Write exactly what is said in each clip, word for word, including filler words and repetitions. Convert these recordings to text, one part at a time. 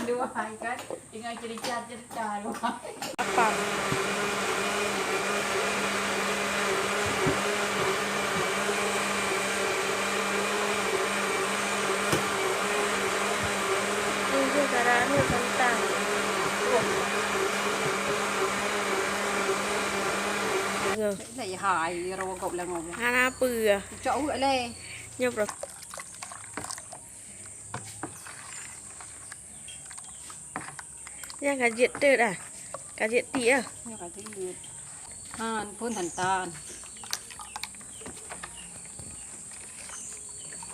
Dua hai kan, dengan cerita-cerita dua hai. Apa? Ini cara anu tentang. Nah, ya hai, rogop lah ngomong. Hana apa ya? Cok uek leh. Nyob. Nyan ka jeuet teuk dah. Ka jeuet tiek ah. Nyan ka jeuet. Han, phôn han tan.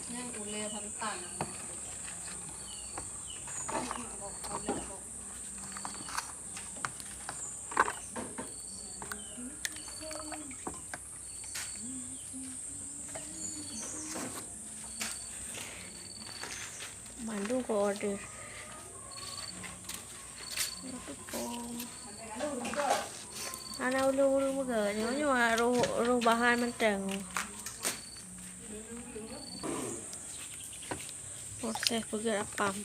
Nyan ulèe han tan. Mandum ku order. Hana ulôn-ulôn meuga, nyoe, nyoe roh, roh bahan mantong. Proses peugöt apam.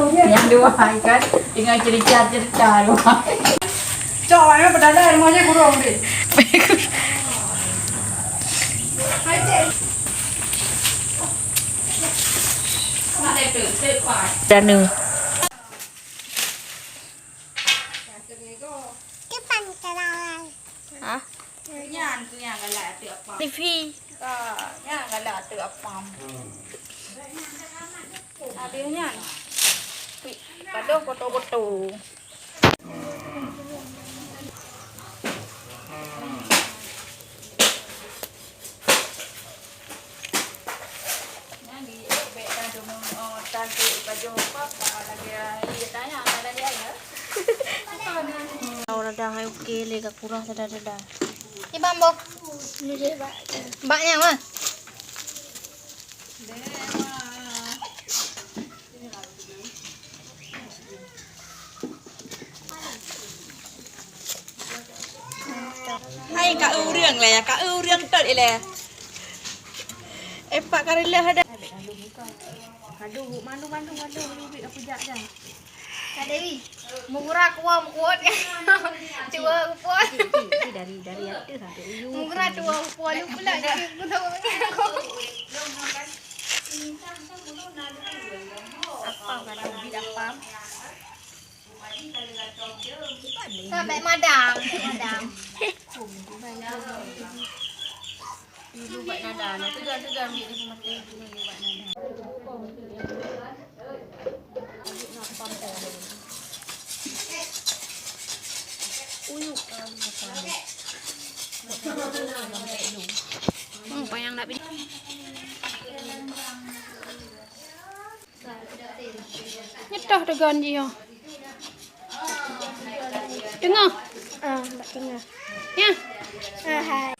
Yang dua hai kan, dengan cerita-cerita dua hai. Cok, mana pedala rumahnya kurung deh. Danu. Kiban kelalai. Hah? Nyan tu nyang galak ateueh apam. T V. Ka, nyang galak ateueh apam. Habis nyan. Pi, padong foto-foto. Orang dah hai oke le, ka kurang sedang-sedang. Ni bang, Boh. Ni dia, Bak. Bak nyang mah? Hai, ka eu ureueng lé, ka eu ureueng tot ilée. Eh, Pak Karileh ada. Aduh, malu, malu, malu, malu, malu, aku jak dah. Kak Dewi, meugura kuah meukuot. Cuba kuah. Cik, cik, cik, dari, dari atas sampai ujung. Meugura cuba kuah lu pula. Apa kan? Bit apa? Sampai madam, madam. Dulu buat nada, nah, tu dah, tu dah ambil dia mati, tu dah buat nada. Uyuk, hmm, payang nak bini. Nyetoh tegon jih nyoe. Teungoh. Ah, bak teungoh. Nyan. Ah, hai.